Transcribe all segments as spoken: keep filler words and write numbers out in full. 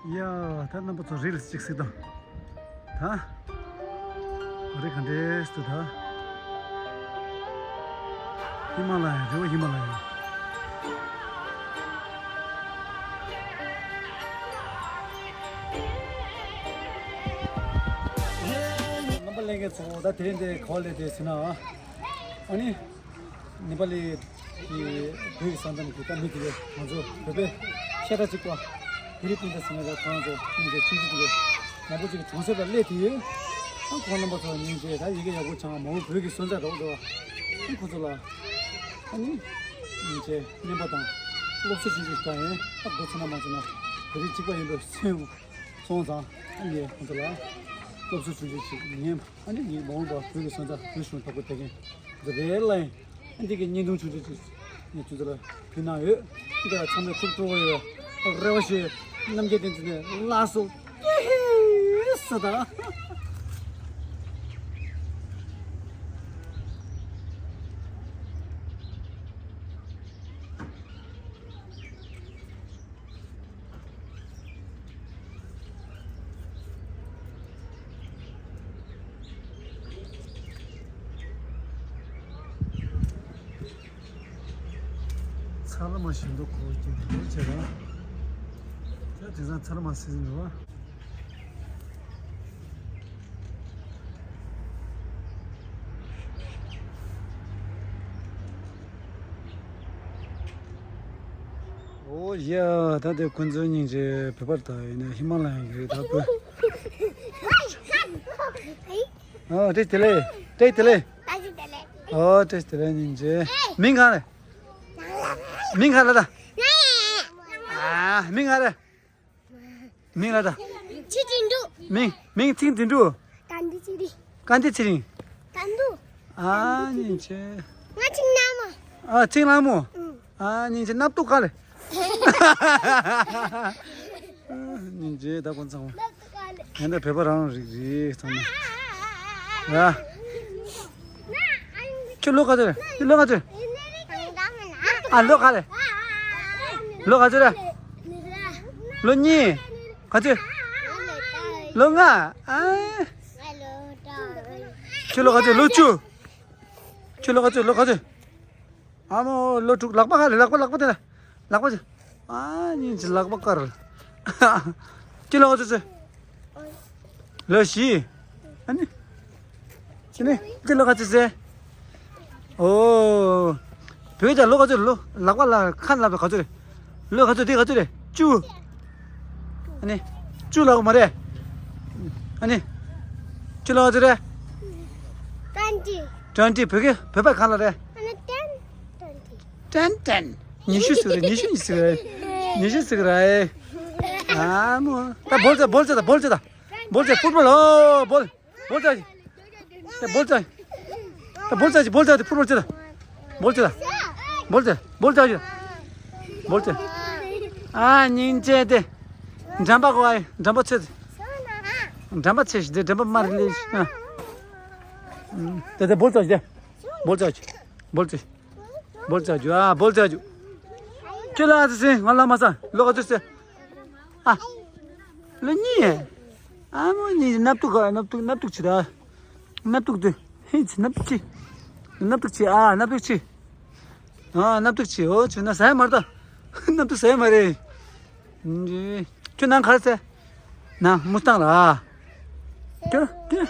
ཡ། ད་རྣམ་པ་ཚོ་རིལ་གཅིག་གཟིགས་དང་། ད་རི་ག་འདྲས་འདུག་ད། ཧི་མ་ལ་ཡ། རི་བོ་ཧི་མ་ལ་ཡ། རྣམ་པ་ལྷན་རྒྱས་ཚོ། ད་དེ་རིང་འདི་ག་པར་སླེབས་བསྡད་ཟེར་ན། ཨ་ནི། ནེ་པ་ལི་གི་བོད་ཀྱི་ས་མཚམས་ཀྱི་ད་མི་དེ་གས་ང་ཚོ་བོད་པའི་ཤ་ཁྲག་གཅིག་པ་བེ་རི་པིན་ད་ཟེར་ན་ད་ཁོང་ཚོ་སྙིང་རྗེ་ཆུང་ཆུང་དེ་གས་མང་པོ་ཅིག་གི་གྲོང་གསེབ་ལ་སླེབས་དུས། ཨ་ཁོང་རྣམ་པ་ཚོ་སྙིང་རྗེ། ད་ཡི་གེ་ཡག་པོ་སྦྱང་། མ་འོངས་བོད་ཀྱི་སོན་རྩ་འདྲ་བོ་འདུག་ཨ་ཁོང་ཚོ་ལ་ཨ་ནི་སྙིང་རྗེ་སྙན་པ་དང་སློབ་གསོ་ཆུང་ཆུང་ཞིག་རག་ཡིན། ཨ་མགོ་ཚོས་ན་མ་ཚོས་ན་བོད་རིགས་གཅིག་པ་ཡིན་པའི་སེམས་སོང་ཙང་། ཨ་ནི་ཁོང་ཚོ་ལ་སློབ་གསོ་ཆུང་ཆུང་ཞིག་ཉན། ཨ་ནི་ངས་མ་འོངས་པ་བོད་ཀྱི་སོན་རྩ་བོད་གཞུང་དོ་ཁུར་བྱེད་མཁན་དེ་རེད་ལ་ཡིན། ཨ་འདི་གི་བརྙན་ཐུང་ཆུང་ཆུང་ཅིག་ངས་ཁྱོད་ཚོ་ལ་ཕུལ་གནང་ཡོད། འདི་ལ་ཚང་མས་ཐུགས་སྤྲོ་བོ་ཡོད། རེ་བ་ཞུ། རྣམ་རྒྱལ་བསྟན་འཛིན་ནས་ལགས་སོ། ཀེ་ཧེ་ས་ད། ཚ་ལ་མ་ཞིག་འདུག་གོ། ཀྱི་རེད་བྱས་ར། ད་དེང་སང་ཚ་ལ་མ་སི་ཛིན་རེད་བ། ཨོ་ཡ། ད་དེ་ཁོང་ཚོའི་སྙིང་རྗེ་བོད་པར་ད་ཡིན་ན་ཧི་མ་ལ་ཡ་གི་ད་བོད། ཨོ་བཀྲ་ཤིས་བདེ་ལེགས། བཀྲ་ཤིས་བདེ་ལེགས། ཨོ་བཀྲ་ཤིས་བདེ་ལེགས་སྙིང་རྗེ། མིང་གང་རེད། མིང་གང་རེད་ད། ཨ་མིང་གང་རེད། མིང་ལ་ད། ཚེ་བརྟན་འབྲུག་མིང་། མིང་ཚེ་བརྟན་འབྲུག་བཀའ་འདི་ཚེ་རིང་། བཀའ་འདི་ཚེ་རིང་། བཀའ་འདུ། ཨ་ནི་ཆེ། ང་ཚིག་ནག་མོ། ཨ་ཚིག་ནག་མོ། ཨ་ནི་ཆེ། སྣབས་ཏུག་ག་ལེ། ཨ་ནི་ཆེ། ད་ཁོང་ཚང་མ། ངན་ད་བོད་པ་རང་རིགས་རེད་ཚང་མ། ཡ། ཁྱོད་ལོ་ག་ཚོད་རེད། ཁྱོད་ལོ་ག་ཚོད་རེད། ཨ་ལོ་ག་རེད། ལོ་ག་ཚོད་རེད། ལོ་གཉིས། ག་ཚོད། ལོ་ལྔ། ཨ། ཁྱོད་ལོ་ག་ཚོད། ལོ་བཅུ། ཁྱོད་ལོ་ག་ཚོད། ལོ་ག་ཚོད། ཨ་མོ་ལོ་དྲུག། ལག་པ་ག་རེ། ལག་པ། ལག་པ་དེ་ལ། ལག་པ་དེ། ཨ་ནི་ཅི་ལག་པ་དཀར། ཅི་ལོ་ཙི་ཙི། ལོ་བཞི། ཨ་ནི། ཅི་ནི་ཅི་ལོ་ག་ཙི་ཙི། ཨོ། བོད་ཀྱི་ལོ་ག་ཚོད། ལོ་ལག་པ་ལ་ཁ་ལ་བ་ག་ཚོད་རེད། ལོ་ག་ཚོད། དེ་ག་ཚོད་རེད། བཅུ། ཨ་ནི། བཅུ་ལབ་མ་རེད། ཨ་ནི། བཅུ་ལབ་ཚོད་རེད། ཊུ་ཝེན་ཊི། ཊུ་ཝེན་ཊི། བོད་སྐད། བོད་པ་གང་ལ་རེད། ཨ་ནི་ཊེན། ཊུ་ཝེན་ཊི། ཊེན། ཊེན། ཉི་ཤུ་ཟེར་རེད། ཉི་ཤུ་ཉི་ཟེར་རེད། ཉི་ཤུ་ཟེར་རེད། ཨ་མོ། ད་བྷོལ་ཙེ། བྷོལ་ཙེ་ད། བྷོལ་ཙེ་ད། བྷོལ་ཙེ། ཕུཊ་བྷོལ། ཨོ་བྷོལ། བྷོལ་ཙེ། ད་བྷོལ་ཙེ། ད་བྷོལ་ཙེ། བྷོལ་ཙེ། ཕུཊ་བྷོལ་ཙེ་ད། བྷོལ་ཙེ་ད། བྷོལ་ཙེ། བྷོལ་ཙེ། བྷོལ་ཙེ། ཨ་སྙིང་རྗེ་དེ། འགྲམ་པ་གོ་ཨ། འགྲམ་པ་ཚོས། འགྲམ་པ་ཚོས་ཤིག་དེ། འགྲམ་པ་དམར་ལེ་ཤི། ཨ། དེ་དེ་བྷོལ་ཙེ་དེ། བྷོལ་ཙེ། བྷོལ་ཙེ། བྷོལ་ཙེ་རྒྱུ། ཨ་བྷོལ་ཙེ་རྒྱུ། ཁྱོད་ལ་ཨ་ཙི་སེ། ང་ལ་མ་ས། ལོ་ག་ཚོད་སེ། ཨ། ལོ་གཉིས། ཨ་མོ་གཉིས། སྣབས་ཏུག་ག་སྣབས་ཏུག་སྣབས་ཏུག་བྱེད་ད། སྣབས་ཏུག་དེ། ཧེ་ཆི་སྣབས་ཏུག་ཆི། སྣབས་ཏུག་ཆི། ཨ་སྣབས་ཏུག་ཆི། ཨ་སྣབས་ཏུག་ཆི། ཨོ་ཆུ་ན་ཟ་ཡ་མ་རེད་ད། སྣབས་ཏུག་ཟ་ཡ་མ་རེད། ཁྱོད་ནང་ག་རེ་ཟེར། ནང་མུ་སྟངས་ལ། ཁྱོད་ཁྱོད།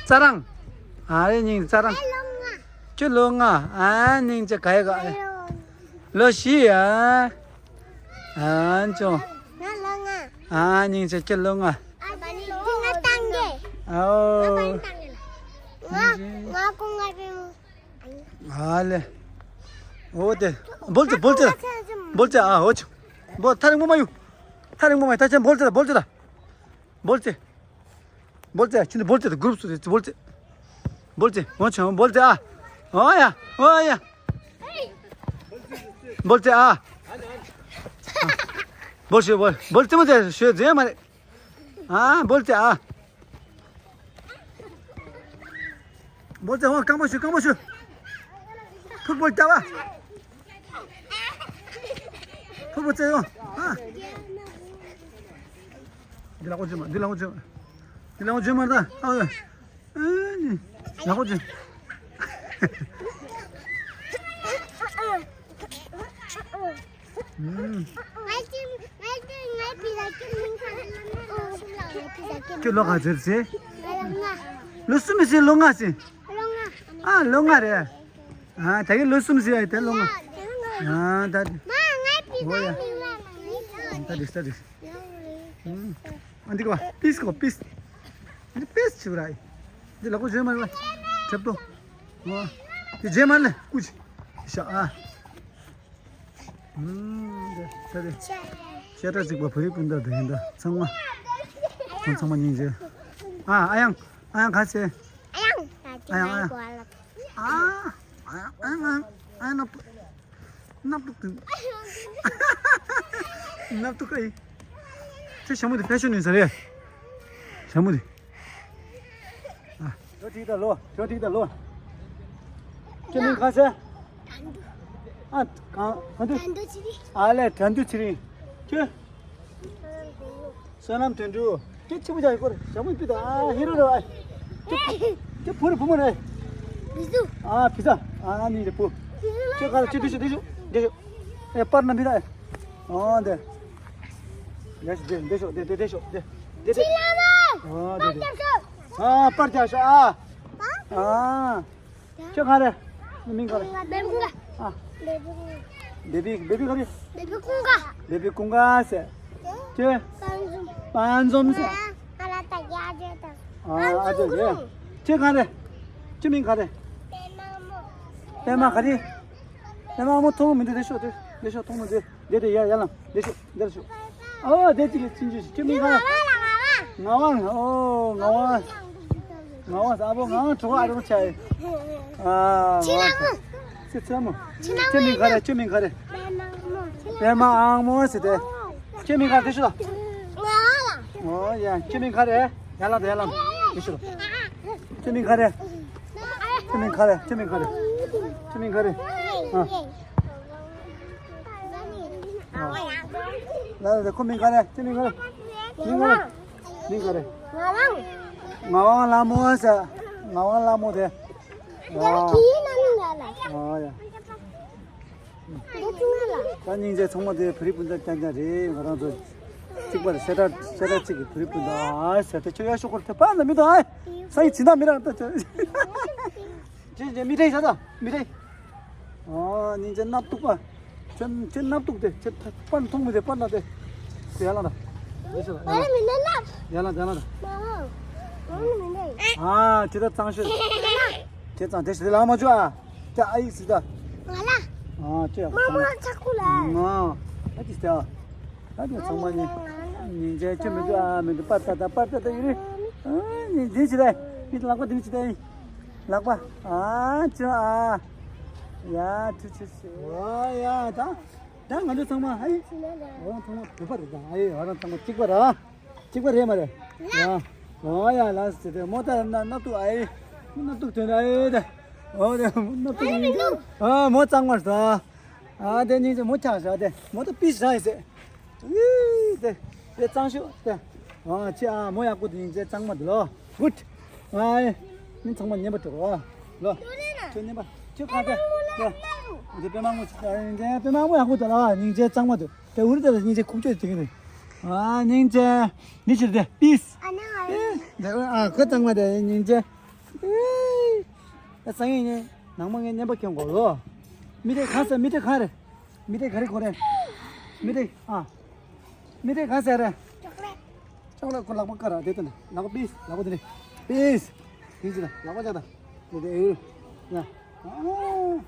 རྩ་རང་། ཨ་རེ་སྙིང་རྩ་རང་། ཁྱོད་ལོ་ལྔ། ཨ་སྙིང་རྗེ་ག་ཡ་ག་ཡ། ལོ་བཞི་ཡ། ཨ་ཅོ། ང་ལོ་ལྔ། ཨ་སྙིང་རྗེ་ཁྱོད་ལོ་ལྔ། ཨ་ང་བཏང་གི། ཨའོ། ང་བཏང་གི། ང་ང་ཀུན་ང་བི་མོ། ཨ་ལེ། ཨོ་དེ། བྷོལ་ཙེ། བྷོལ་ཙེ། བྷོལ་ཙེ། ཨ་ཨོ་ཆུ། བྷོལ། ཐག་རིང་པོ་མ་གཡུག་ཐག་རིང་པོ་མ་གཡུག་ད་ཆ་བྷོལ་ཙེ། བྷོལ་ཙེ་ད། བྷོལ་ཙེ། བྷོལ་ཙེ། ཁྱོད་ཚོ་བྷོལ་ཙེ་དང་གུ་རུབ་སུ་རེད། བྷོལ་ཙེ། བྷོལ་ཙེ། འོ་ཆུང་བྷོལ་ཙེ། ཨ། ཨོ་ཡ། ཨོ་ཡ། བྷོལ་ཙེ། ཨ། བྷོལ་ཤོད། བྷོལ། བྷོལ་ཙེ་མོ་ཙེ་ཤོད་ཟེར་མ་རེད། ཨ་བྷོལ་ཙེ། ཨ། བྷོལ་ཙེ། འོ་རྐང་པ་ཤོད། རྐང་པ་ཤོད། ཕུཊ་བྷོལ་རྒྱབ་པ། ཕུཊ་བྷོལ་རྩེ་ཡོང་། ཨ། འདི་ལག་པ་བཅོས་མ། འདི་ལག་པ་བཅོས་མ། འདི་ལག་པ་བཅོས་མ་ད། ཨ། ཨ། ལག་པ་བཅོས། ཁྱོད་ལོ་ག་ཚོད་རེད། ལོ་གསུམ་ཟིན། ལོ་ལྔ་ཟིན། ཨ། ལོ་ལྔ་རེད། ཨ། ད་གིན་ལོ་གསུམ་ཟིན་ཡ་ཡིན། ད་ལོ་ལྔ། ཨ། ད། འོ་ཡ། ད་དེ་ད་དེ། ཨ། འདི་གོ། པིས་གོ། པིས། འདི་པིས་ཆུ་ར་ཡི། འདི་ལག་པ་བཅོས་མ་རེད་པ། གྲབ་ཏོ། འོ། འདི་བཅོས་མ་ལེ། ཀུ་ཅི། ཤ་ཨ། ཨུམ། ད་དེ། ཤ་ཁྲག་གཅིག་པ་བོད་རིགས་སྤུན་ཟླ་དེ་ཡིན་ད། ཚང་མ། ཁོང་ཚང་མ་སྙིང་རྗེ། ཨ། ཨ་ཡང་། ཨ་ཡང་ག་ཚད། ཨ་ཡང་། ཨ་ཡང་། ཨ་ཡང་། ཨ། ཨ་ཡང་། ཨ་ཡང་། ཨ་ཡང་། ཨ་ཡང་། ནབ་ཏུ། ནབ་ཏུ་ཀ་ཡི། ཁྱོད་ཞྭ་མོ་དེ་ཕེ་ཤོན་ཡིན་ས་རེད། ཞྭ་མོ་དེ། ཨ། ཞོ་ཁྲིག་ད་ལོ། ཞོ་ཁྲིག་ད་ལོ། ཁྱོད་མིང་ག་ཟེར། ཨ། གང་། གང་དུ། ཨ་ལས། དྲན་དུ་ཚེ་རིང་། ཁྱོད། བསོད་ནམས་དོན་གྲུབ། ཁྱོད་ཆི་མོ་ཅིག་ཡོད་ཀྱི་རེད། ཞྭ་མོ་སྤུ་ད། ཨ། ཧི་རོ་རོ། ཨ། ཁྱོད་བུ་རེད་བུ་མོ་རེད། བུ་ཟུ། ཨ། བུ་ཚ། ཨ་ནི་རེད་བུ། ཁྱོད་ག་ལ། ཁྱོད་འདི་ཤོག་འདི་ཤོག་འདི་ཤོག་ཨེ། པར་ན་བི་ད། ཨོ་དེ། འདི་ཤོག་འདི་འདི་འདི་འདི་ཤོག་འདི་འདི་འདི། ཨོ་དེ་དེ། ཨ། པར་རྒྱག་ཤོག་ཨ། ཨ། ཁྱོད་ག་རེ། མིང་ག་རེ། བེ་བི་ཀུན་དགའ། ཨ། བེ་བི། བེ་བི་ག་རེ། བེ་བི་ཀུན་དགའ། བེ་བི་ཀུན་དགའ་ཟེར། ཁྱོད། པན་ཛོམ། པན་ཛོམ་ཟེར། ཨ། ཨ་ཅོ་ཡེ། ཁྱོད་ག་རེ། ཁྱོད་མིང་ག་རེ། པད་མ་ག་རེ། པད་མ་མོ་མཐོང་མི་འདུག་འདི་ཤོག་འདི། འདི་ཤོག་མཐོང་མི་འདུག་འདི་དེ་ཡར་ཡར་ལངས། འདི་ཤོག་འདིར་ཤོག་ཨོ་དེ་ཅི་ལ་ཅི་འཇུ་ཞིག་ཁྱོད་མིང་ག་རེ། ངག་དབང་། ངག་དབང་། ཨོ་ངག་དབང་། ངག་དབང་ཟེར། ཨ་ཕོ་ངག་དབང་གྲོགས་ཨ་རོགས་ཆ་ཡི། ཨ། ཚེ་ལྷ་མོ། ཚེ་ཚེ་ལྷ་མོ། ཁྱོད་མིང་ག་རེ། ཁྱོད་མིང་ག་རེ། པད་མ་ཨང་མོ་ཟེར་ཏེ། ཁྱོད་མིང་ག་རེ། དེ་ཤོག་ལ། ཨོ་ཡ། ཁྱོད་མིང་ག་རེ། ཡར་ལངས་དང་ཡར་ལངས་དང་། དེ་ཤོག་ལ། ཁྱོད་མིང་ག་རེ། ཁྱོད་མིང་ག་རེ། ཁྱོད་མིང་ག་རེ། ཁྱོད་མིང་ག་རེ། ཨ། ལ་ལ་ཁོ་མིང་ག་རེ། ཁྱོད་མིང་ག་རེ། མིང་ག་རེ། མིང་ག་རེ། ངག་དབང་ལྷ་མོ་ཟེར། ངག་དབང་ལྷ་མོ་དེ། ཨ། ཨ་ཡ། ད་སྙིང་རྗེ། ཚང་མ་དེ་བོད་རིགས་སྤུན་ཟླ་རྐྱང་རྐྱང་རེད། ང་རང་ཚོ་གཅིག་པ་རེད། སེ་དྲག་སེ་དྲག་གཅིག་གི་བོད་རིགས་སྤུན་ཟླ། ཨ་ཟེར་ཏེ། ཁྱོད་ཡར་ཤོག་གོ། དེ་པ་ན་མི་འདུག་ཨ། ས་ཡི་ཇི་ལྟར་མི་རག་ད་ཁྱོད། ཇེ་ཇེ་མི་དྲན་ས་ད་མི་དྲན། ཨ། སྙིང་རྗེ་སྣབས་སྟུག་པ། ཁྱོད་ཁྱོད་སྣབས་སྟུག་དེ། ཁྱོད་པར་མཐོང་མི་དེ། པར་ན་དེ། དེ་ཡར་ལངས་ད། དེ་ཤོག་ལ། ཡར་ལངས་ད། ཡར་ལངས་ད། ཨ་ཁྱོད་ད་གཙང་ཤོས། ཁྱོད་གཙང་། དེ་ཤོག་དེ་ལ་མ་འཇུ་ཨ། ཅག་ཨ་ཡིག་སི་ད། ང་ལ། ཨ་ཅག་མ་མ་ལ་ཆག་ཁུ་ལ། ང་། ཨ་ཅི་སྟེ་ཨ། ད་ཅག་ཚང་མ་ནི། སྙིང་རྗེ། ཁྱོད་མི་འདུག་ཨ། མི་འདུག་པར་ད་ད་པར་ད་ད་ཡིན་རེད། ཨ་ནི་འདི་ཅི་ད། མི་ལག་པ་འདི་ཅི་ད་ཡིན། ལག་པ། ཨ་ཅག་ཨ། ཡ་ཐུ་ཆུ་སི། ཨ་ཡ་ད། ད་ང་ཚོ་ཚང་མ་ཨ་ཡིག་ཨོ་ཚང་མ་བོད་པ་རེད་ད། ཨ་ཡིག་ང་རང་ཚང་མ་གཅིག་པ་ར། གཅིག་པ་རེད་མ་རེད། ཡ། ཨོ་ཡ་ལ་སི་དེ་མོ་ད་ན་ན་ཏུ་ཨ་ཡེ། ན་ཏུ་དོན་ཨ་ཡེ་དེ། ཨོ་དེ་ན་ཏུ་ཨ་ཡེ་དེ། ཨ་མོ་གཙང་མ་རེད་ད། ཨ་དེ་སྙིང་རྗེ། མོ་ཆག་ཤག་དེ་མོ་ད་པི་ཤ་ཡེ་ཟེ། ཨི་དེ་དེ་གཙང་ཤོས་དེ། ཨ་ཅི་ཨ་མོ་ཡག་པོ་དེ་སྙིང་རྗེ་གཙང་མ་དེ་ལོ། གུད། ཨ་ཡེ། མི་ཚང་མ་ཉན་པ་འགྲོ་ལོ། ཁྱོད་ཉན་པ། ཁྱོད་ག་དེ། དེ་དེ་པད་མ་མོ་ཅིག་ཨ་སྙིང་རྗེ། པད་མ་མོ་ཡག་པོ་དེ་ལ་སྙིང་རྗེ་གཙང་མ་དེ། དེ་འུ་རི་དེ་ལ་སྙིང་རྗེ་ཁུག་ཀྱོག་དེ་གི་རེད། ཨ་སྙིང་རྗེ། འདི་ཕྱིར་དེ་པིས། ཨ་ནི་ཨ་ཡེ། དེ་ཨ་ཁོ་གཙང་མ་དེ་སྙིང་རྗེ། ཨེ། ད་སང་ཉིན་ནས་ནང་མ་ངས་ཉན་པ་ཁྱོད་གོ་ལོ། མི་དེ་ག་ཟེ། མི་དེ་ག་རེད། མི་དེ་ག་རེ་གོ་རེད། མི་དེ་ཨ། མི་དེ་ག་ཟེ་རེད། ཅོག་ལེ། ཅོག་ལེ་ཁོ་ལག་པ་ཀ་ར་དེ་ལྟ་ན། ལག་པ་པིས། ལག་པ་དེ་ནས་པིས། དེ་ཅི་ལ་ལག་པ་ཅག་ད། དེ་དེ་ཨེ། ཡ། ཨ།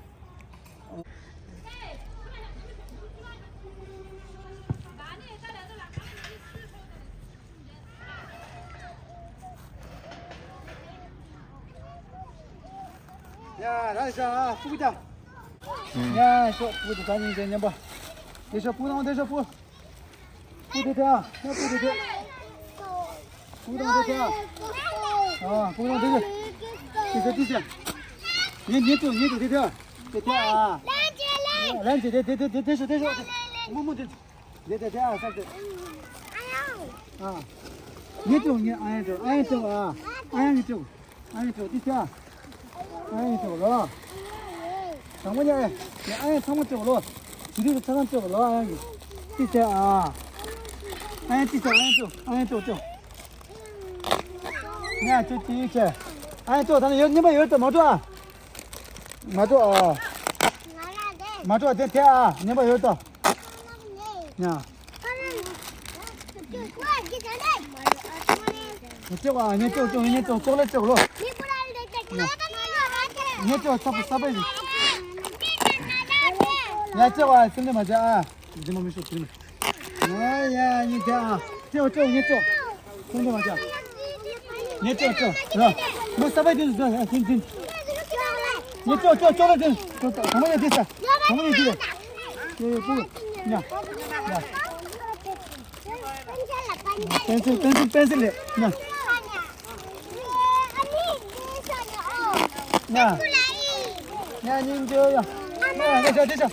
ཡ་ར་ཤ་ཨ་ཕུ་གུ་ཅག་ཡ་ཤོག་ཕུ་གུ་ཅག་ད་སྙིང་རྗེ་ཉན་པ། དེ་ཤོག་ཕུ་དང་དེ་ཤོག་ཕུ། ཕུ་དེ་དེ་ཨ། ཕུ་དེ་དེ། ཕུ་དང་དེ་དེ་ཨ། ཨ་ཕུ་དང་དེ་དེ། དེ་ཚེ་དེ་ཚེ། ཉེ་ཉེ་དུ་ཉེ་དུ་དེ་དེ་ཨ། དེ་དེ་ཨ། ལན་ཅེ་ལན། ལན་ཅེ་དེ་དེ་དེ་དེ་ཤོག་དེ་ཤོག་དེ། མུ་མུ་དེ། དེ་དེ་དེ་ཨ་ས་དེ། ཨ། ངས་སྤྲོད། ངས་ཨ་ཡང་སྤྲོད། ཨ་ཡང་སྤྲོད་ཨ། ཨ་ཡང་སྤྲོད། ཨ་ཡང་སྤྲོད། འདི་བྱ། ཨ་ཡང་སྤྲོད་ལོ། དང་པོ་ཉ་ཨེ། ངས་ཨ་ཡང་ཚང་མ་སྤྲོད་ལོ། དེ་རིང་ཚང་མ་སྤྲོད་ལོ། ཨ་ཡང་གི། འདི་བྱ་ཨ། ཨ་ཡང་འདི་བྱ། ཨ་ཡང་སྤྲོད། ཨ་ཡང་སྤྲོད་སྤྲོད། ཉ་ཅོ་ཅི་བྱ། ཨ་ཡང་སྤྲོད། ད་ནི་ཡོད་ཉི་མ་ཡོད་དོ་མ་སྤྲོད་ཨ། མ་སྤྲོད་ཨ། མ་སྤྲོད་ཨ། དེ་དེ་ཨ་ཉི་མ་ཡོད་དོ། ཉ། ཉ་ཅོ་ཨ། ཉ་ཅོ་ཅོ། ཉ་ཅོ་ཅོག་ལེ་ཅོག་ལོ། ཉ་ཅོ་ཚ་པོ་ས་པའི། ཉ་ཅོ་ཨ། སེམས་ནི་མ་བྱ་ཨ། རྫི་མ་མི་ཤོག་དེ་ནི། ཨ་ཡ་ཉི་ཅོ་ཨ། ཅོ་ཅོ་ཉ་ཅོ། སེམས་ནི་མ་བྱ། ཉ་ཅོ་ཅོ། ར། མོ་ས་པའི་དེ་ནི་ཟ་ཡ་སེམས་སེམས། ཉ་ཅོ་ཅོ་ཅོག་ལེ་ཅོག་ལེ། ད་མ་ཡ་དེ་ས། ད་མ་ཡ་དེ་ས། ཡ་ཡ་པུ། ཉ། ཡ། པེན་སིལ་པེན་སིལ་པེན་སིལ་ལེ། ཉ། ཉ། ཉ་སྙིང་རྗེ་ཡ། ཉ་ཉ་ཤ་ཤ་ཤ།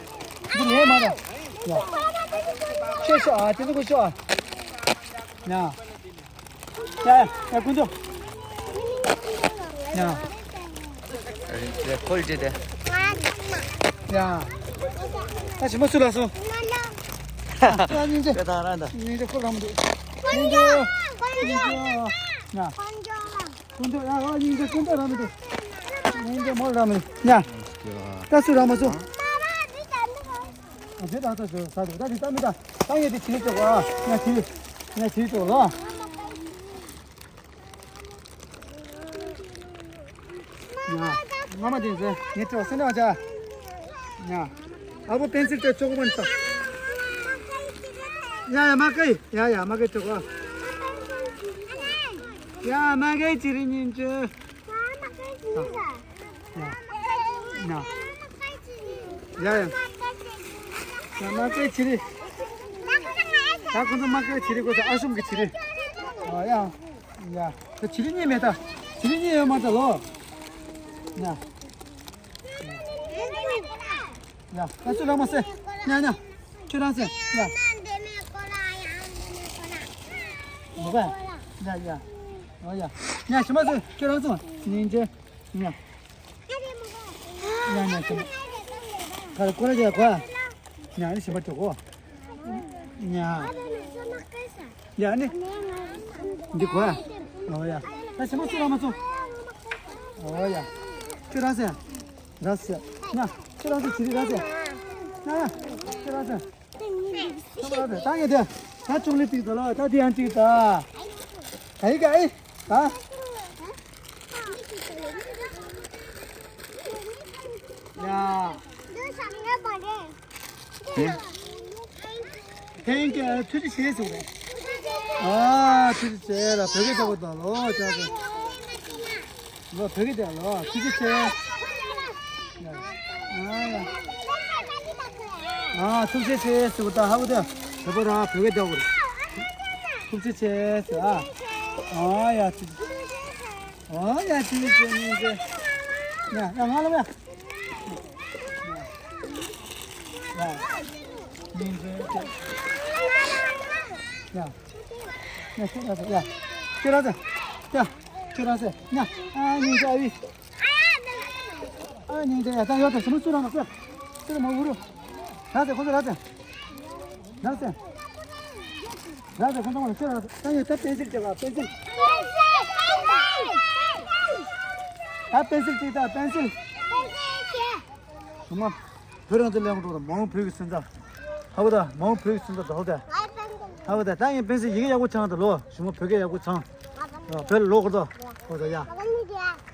འདི་ལས་མ་ར། ཉ། ཤོ་ཤོ་ཨ། དེ་ཚོ་གོ་ཤོ་ཨ། ཉ། ཡ་ཡ་ཀུན་ཏུ། ཉ། རེད་རེད། ཁོལ་ཅེ་དེ། ཡ། ད་ཞི་མ་སུ་ལ་སོང་། ཨ་སྙིང་རྗེ། དེ་དང་ར་འདྲ། སྙིང་རྗེ་ཁོ་རང་མི་འདུག་སྙིང་རྗེ། སྙིང་རྗེ། ཉ། ཀུན་ཏུ་ཡ། ཨ་སྙིང་རྗེ། ཀུན་ཏུ་ར་མི་འདུག་སྙིང་རྗེ་མོ་ར་མི་འདུག་ཉ། ད་སུ་ར་མ་སོང་། ཨ་ཇེ་ད་ད་ཞོ་ས་དུ་ད་དེ་ད་མི་ད། ད་ངས་དེ་བྱེད་ཆོག་གོ་ཨ། ཉ་བྱེད། ཉ་བྱེད་ཆོག་ལོ། ཉ། ང་མ་དེ་ཟེར་ངས་སྤྲོ་སེ་ན་བྱ། ཉ། ཨ་བོ་པེན་སིལ་དེ་ཅོག་པོ་ནི་ད། ཡ་ཡ་མ་ཀའི། ཡ་ཡ་མ་ཀའི་ཅོག་གོ་ཡ་མ་ཀའི་ཅི་རི་ཉིན་ཅི། ཡ། ཡ་ཡ། ཡ་མ་ཀའི་ཅི་རི། ད་ཁོ་ཚོ་མ་ཀའི་ཅི་རི་གོ་ས་ཨ་ཤུམ་གི་ཅི་རི། ཨ་ཡ། ཡ། ད་ཅི་རི་གཉིས་མེད་ད། ཅི་རི་གཉིས་ཡོད་མ་ད་ལོ། ཡ། ཡ། ད་ཚུར་ལངས་མ་སེ། ཉ་ཉ། ཁྱོད་རང་སེ། ཡ། མོ་ག་ཡ་ཡ། ཨོ་ཡ། ཉ་ཞི་མ་སེ། ཁྱོད་རང་སོང་། ཉིན་ཅེ། ཉ། ཉ་ཉ་ཞི་མ། ག་རེ་ཀོ་ར་ཅེ་ག་ཉ་ནི་ཞི་མ་ཅོ་གོ་ཉ། ཡ་ནི། འདི་གོ་ཡ། ཨོ་ཡ། ད་ཞི་མ་སུ་ར་མ་སུ། ཨོ་ཡ། ཁྱོད་རང་སེ། ར་སེ། ཉ། ཁྱོད་རང་སེ་ཅི་རི་ར་སེ། ཉ་ཡ། ཁྱོད་རང་སེ། ད་ངས་དེ། ད་ཅུང་ལི་ཏིག་ད་ལ་ད་དེ་ཡང་ཏིག་ད། ག་ཡི་ག་ཨི། ད། ཡ། ཐེང་ཀྱི་ཐུགས་རྗེ་ཆེ་ཟེར་རེད། ཨ་ཐུགས་རྗེ་ཆེ་ལ་བོད་སྐད་རྒྱག་པ་དང་ལོ་ཅག་གི་ལོ་བོད་སྐད་རྒྱག་ལོ་ཐུགས་རྗེ་ཆེ། ཨ་ཡ། ཨ་ཐུགས་རྗེ་ཆེ་ཟེར་བ་ད་ཧ་གོ་ད་བོད་པ་རང་བོད་སྐད་རྒྱག་གོ་རེད། ཐུགས་རྗེ་ཆེ་ཟེར་ཨ། ཨ་ཡ་ཐུགས་རྗེ་ཆེ། ཨ་ཡ་ཐུགས་རྗེ་ཆེ་སྙིང་རྗེ། ཡ་ཡ་ང་ལ་བ། ཡ། སྙིང་རྗེ་ཆེ། ཡ། ཡ་ཁྱོད་ར་ཟེ་ཡ། ཁྱོད་ར་ཟེ། ཡ། ཁྱོད་ར་ཟེ་ཡ། ཨ་སྙིང་རྗེ་ཨ་ཡི། ཨ་སྙིང་རྗེ་ཡ། ད་ཡོད་ད་སུ་མོ་སུ་ར་མ་ཟེ། སུ་ར་མ་འུ་རུ། ར་ཟེ་ཁོ་ཚོ་ར་ཟེ། ར་ཟེ། ར་ཟེ་ཁོ་ཚོ་མ་ལ་ཁྱོད་ར་ཟེ། ད་ཡོད་ད་པེན་སིལ་བྱེད་ག་པེན་སིལ། ད་པེན་སིལ་གཅིག་ད་པེན་སིལ། ཞུ་མ། བོད་རང་བཙན་ལས་ཁུངས་འགྲོ་ར་མ་འོངས་བོད་ཀྱི་སོན་རྩ། ཧ་གོ་ད་མ་འོངས་བོད་ཀྱི་སོན་རྩ་འགྲོ་ད། ཧ་གོ་ད་ད་ངས་པེན་སིལ་ཡི་གེ་ཡག་པོ་འཆང་ད་ལོ་ཞུ་མ་བོད་སྐད་ཡག་པོ་འཆང་། བོད་ལ་ལོག་གོ་ད། ཧོ་ད་ཡ།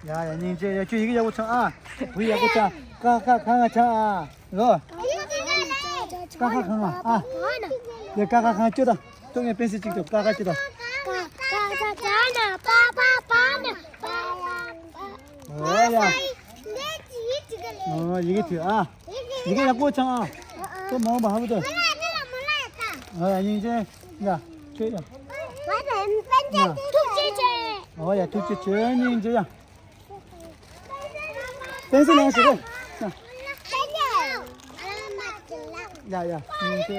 ཡ་ཡ་སྙིང་རྗེ་ཡ་ཁྱོད་ཡི་གེ་ཡག་པོ་འཆང་ཨ། བུ་ཡག་པོ་འཆང་ཀ་ཁ་ག་ང་འཆང་ཨ། ལོ། ཀ་ཁ་ག་ང་ཨ། ཡ་ཀ་ཁ་ག་ང་ཁྱོད་ད། ཏོ་ངས་པེན་སིལ་གཅིག་ཏོ་ཀ་ཁ་གཅིག་ཏོ། ཀ་ཁ་ག་ན་པ་པ་པ་ན་པ་པ་པ། ཨོ་ཡ། ཨོ་ཡི་གེ་ཐོས་ཨ། ཡི་གེ་ཡག་པོ་འཆང་ཨ། ཏོ་མ་འོངས་པ་ཧ་གོ་ཏོ། ཨོ་ཡ་སྙིང་རྗེ། ཡ། ཁྱོད་ཡ། ཐུགས་རྗེ་ཆེ། ཨོ་ཡ་ཐུགས་རྗེ་ཆེ་སྙིང་རྗེ་ཡ། པེན་སིལ་ནང་ཞིག་གོ། ཡ་ཡ། ཡིན་ཏེ།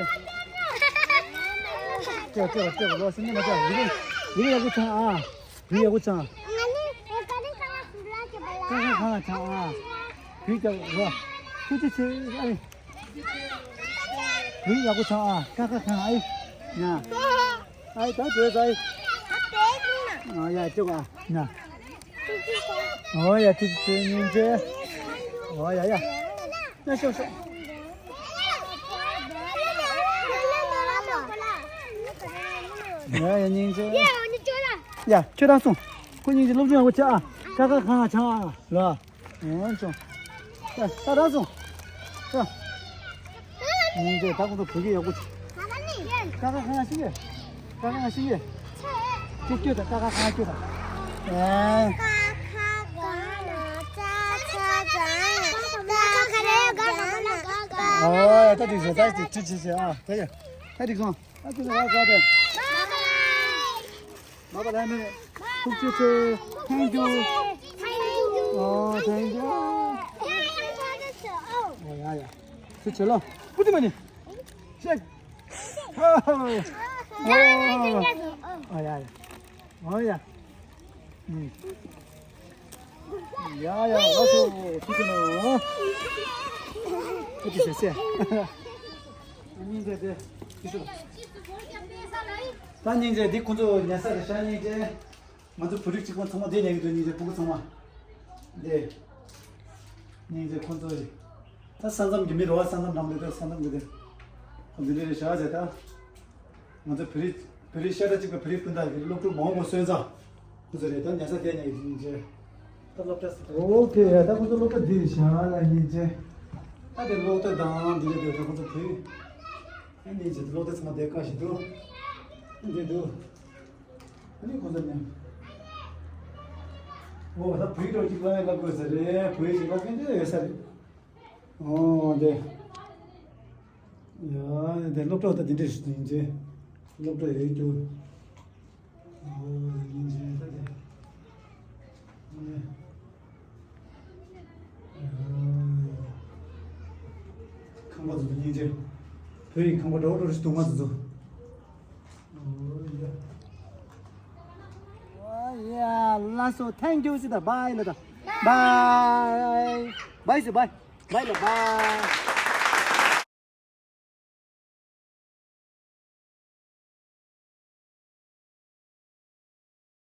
ཅེ་ཅེ་ཅེ་ལོ་སིན་ནི་མ་ཅེ་ཡིན། བོད་ཡག་པོ་ཚང་ཨ། བོད་ཡག་པོ་ཚང་། ཀ་ཁ་གང་ལ་ཚང་ཨ། བོད་ཀྱང་རོ། ཐུགས་རྗེ་ཆེ་ཨ། བོད་ཡག་པོ་ཚང་ཨ། ཀ་ཁ་གང་ཨ། ཡ། ཨ་ད་བོད་ཚང་ཨ། ཡ་ཅོག་ཨ། ཡ། ཨོ་ཡ་ཐུགས་རྗེ་ཆེ་སྙིང་རྗེ། ཨོ་ཡ་ཡ། ཡ་ཤོག་ཤོག་ཡ་ཡ་སྙིང་རྗེ། ཡ་ཁྱོད་རང་སོང་། ཁོ་སྙིང་རྗེ་སློབ་སྦྱོང་ཡག་པོ་བྱ་ཨ། ཀ་ཁ་གང་ང་ཆང་ཨ་ལ། ཨོ་ཅོ། ད་ད་རང་སོང་། ད། སྙིང་རྗེ་ད་ཁོ་ཚོ་བོད་སྐད་ཡག་པོ་བྱ། ཀ་ཁ་གང་ང་ཤེས་ཀྱི། ཀ་ཁ་གང་ང་ཤེས་ཀྱི། ཁྱོད་སྐྱོད་ད་ཀ་ཁ་གང་ང་སྐྱོད་ད། ཨེ། ཨོ་ད་འགྲིག་སོང་། ད་འགྲིག་སོང་། ཨ་ད་ཡ། ད་འགྲིག་སོང་། ཨ་ཅོ་ད་ད་ད། མ་པ་ལ་མེ། ཐུགས་རྗེ་ཆེ། Thank you. ཨོ་thank you. ཨོ་ཡ་ཡ། ཐུགས་རྗེ་ཆེ་ལོ། པུ་ཏི་མ་ནི། ཤེག་ཨོ་ཡ་ཡ། ཨོ་ཡ། ཡ་ཡ་ལགས་སོ། ཐུགས་རྗེ་གནང་། ཐུགས་རྗེ་ཆེ། སྙིང་རྗེ་དེ། ད་སྙིང་རྗེ་འདི་ཁོང་ཚོ་ཉལ་ས་རེད་ཤག་སྙིང་རྗེ། ང་ཚོ་བོད་རིགས་གཅིག་པ་ཚང་མ་འདི་ཉལ་གི་འདུག་སྙིང་རྗེ་སྤུ་གུ་ཚང་མ། འདི། སྙིང་རྗེ་ཁོང་ཚོ་རེད། ད་ས་མཚམས་ཀྱི་མི་རེད་བ། ས་མཚམས་ནང་ལ་ད་ས་མཚམས་ཀྱི་དེ། ཁོང་ཚོ་འདི་རེད་ཤག་ཟེར་ད། ང་ཚོ་བོད་རིགས་བོད་རིགས་ཤ་ཁྲག་གཅིག་པ་བོད་རིགས་སྤུན་ཟླ་ཡི་སློབ་ཕྲུག་མང་པོ་སོན་ཙང་། ཁོང་ཚོ་རེད་ད་ཉལ་ས་དེ་ཉལ་གི་འདུག་སྙིང་རྗེ། ད་སློབ་གྲྭ་ཟེར་ད། ཨོ་ཁེ། ད་ཁོང་ཚོ་སློབ་གྲྭ་འདི་རེད་ཤག་ལ་སྙིང་རྗེ། ད་དེ་སློབ་གྲྭ་དང་འདི་རེད་དེ་ད་ཁོང་ཚོ་བོད། ཨ་ནི་ཇི་ལྟར་ལོག་སྟེ་ཚང་མ་བསྡད་དཀའ་ཞིག་འདུག་ཨ་འདི་འདུག་ཨ་ནི་ཁོ་ཚོ་ནས། འོ་ད་བོད་ཡིག་རོགས་ཅིག་བསླབ་ཡ་བསླབ་དགོས་ས་རེད། བོད་ཡིག་ཅིག་བསླབ་མཁན་དེ་ཡོད་ས་རེད། འོ་འདི། ཡ་འདི་སློབ་གྲྭ་ད་འདི་འདྲ་ཞིག་ཡིན་ཚེ། སློབ་གྲྭ་ཡོད་རྒྱུ། ཨོ་སྙིང་རྗེ་ད་དེ། ཨ་ནི། ཁང་པ་ཚོ་སྙིང་རྗེ། བོད་ཡིག་ཁང་པ་འདྲ་བོ་འདྲ་བོ་ཞིག་འདུག་ང་ཚོ་ཚོ། ཨོ་ཡ། ཨོ་ཡ། ལགས་སོ། Thank you ཟེར་ད། Bye ལ་ད། Bye. Bye ཟེར། Bye. Bye ལ། Bye.